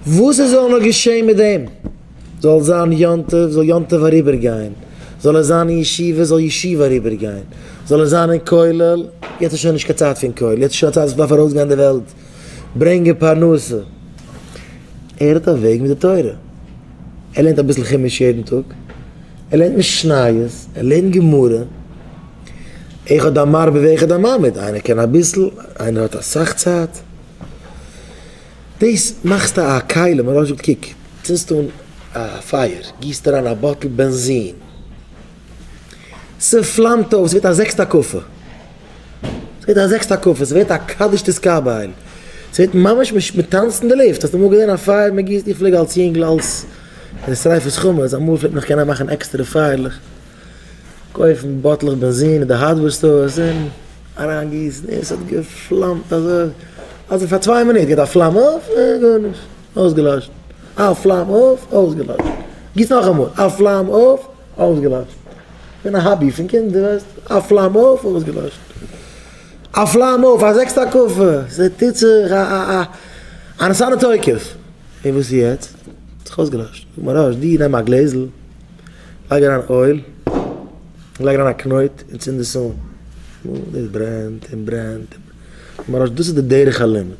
וואס עס זאל נאר געשען מיט דעם, זאל זיין יום טוב, זאל יום טוב אריבער גיין, זאל ער זיין אין ישיבה, זאל ישיבה אריבער גיין, זאל ער זיין אין כולל, יעצט איז שוין נישט קיין צייט פון כולל, יעצט איז שוין א צייט וואס מ'דארף ארויס גיין אין די וועלט, ברענגען פרנסה. ער האט א וועג מיט די תורה, ער לערנט אביסל חומש יעדן טאג, ער לערנט משניות, ער לערנט גמרא, אחד המרבה ואחד הממעיט, איינער קען אביסל, איינער האט אסאך צייט. דאס מאכסטו א כלי, מוהרא"ש זאגט קוק, צינדסט אן א פייער, גיסט אריין א באטל בענזין, ס'פלאמט אויף, ס'ווערט א זעקסטע הקפה, ס'ווערט א זעקסטע הקפה, ס'ווערט א קדיש תתקבל, ס'ווערט ממש מ'טאנצט אין די לופט, האסט אמאל געזען א פייער מ'גיסט, איך פלעג אלס יונגל אלס שריפת חמץ, אמאל פלעגט מען נאך קענען מאכן עקסטערע פייערלעך, קויפן באטלעך בענזין אין די hardware stores און אריינגיסן און ס'האט געפלאמט אזוי אזוי פאר צוויי מינוט געט א פלאם אויף און גארנישט אויסגעלאשן א פלאם אויף אויסגעלאשן גיס נאכאמאל א פלאם אויף אויסגעלאשן געווען א hobby פון קינדער ווייסט א פלאם אויף אויסגעלאשן א פלאם אויף א זעקסטע הקפה ס'טוט זיך א א א א ונתנה תוקף און וואס איז יעצט? האט זיך אויסגעלאשן זאג מוהרא"ש דו נעם א גלעזל לייג אריין oil, לייג אריין א קנויט און צינד עס אן, נו, דאס ברענט און ברענט, מוהרא"ש דאס איז די דרך הלימוד,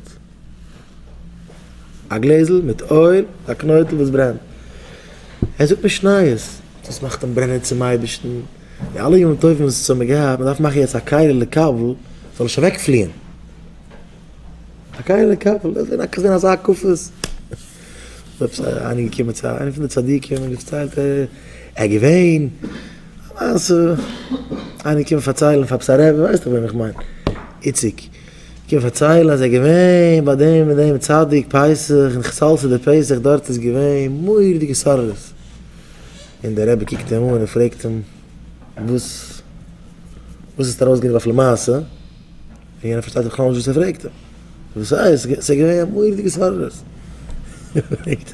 א גלעזל מיט oil, א קנויטל וואס ברענט, ער זאגט משניות, דאס מאכט אים ברענען צום אייבערשטן, די אלע ימים טובים וואס האבן מיר געהאט, מען דארף מאכן יעצט א כלי לקבל, זאל נישט אוועק פליען, א כלי לקבל, דאס איז געווען אזא הקפות. עפעס איינער געקומען צו איינער פון די צדיקים און געפארציילט ער איז געווען א מעשה, איינער געקומען פארציילן פאר עפעס א רבי, ווייסט דאך וועם איך מיין, איציק, געקומען פארציילן אז ער איז געווען ביי דעם און דעם צדיק פסח אין חסל די פסח דארט איז געווען מורא'דיגע התעוררות, און דער רבי קוקט אים אן און פרעגט אים וואס וואס האסטו ארויסגענומען אויף למעשה? און יענער פארשטייט בכלל נישט וואס ער פרעגט אים. וואס הייסט? ס'איז געווען א מורא'דיגע התעוררות. פרעגט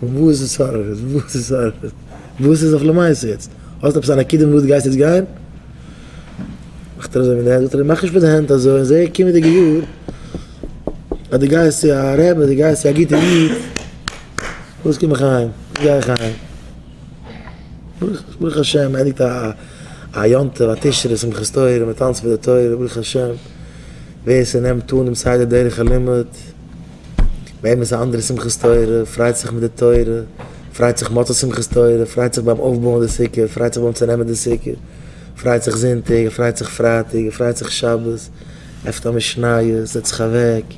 אים, וואס איז התעוררות? וואס איז התעוררות? וואס איז אויף למעשה יעצט? האסט עפעס א נקודה וואו דו גייסט יעצט גיין? מאכט ער אזוי מיט די הענט, זאגט ער אים, מאך נישט מיט די הענט אזוי, און זע קומענדיגע יאר אז דו גייסט צו א רבי, דו גייסט צו א גוטע איד, וואס קום איך אהיים? וואס גיי איך אהיים? ברוך השם, מ'ענדיגט א א יום טוב, א תשרי, שמחת תורה, מען טאנצט מיט די תורה, ברוך השם, ווער ס'נעמט אן דעם סדר דרך הלימוד, ביי אים איז א אנדערע שמחת תורה, פרייט זיך מיט די תורה, פרייט זיך מוצאי שמחת תורה, פרייט זיך ביים אויפבויען די סוכה, פרייט זיך ביים צונעמען די סוכה, פרייט זיך זונטאג, פרייט זיך פרייטאג, פרייט זיך שבת, עפנט א משניות, זעצט זיך אוועק.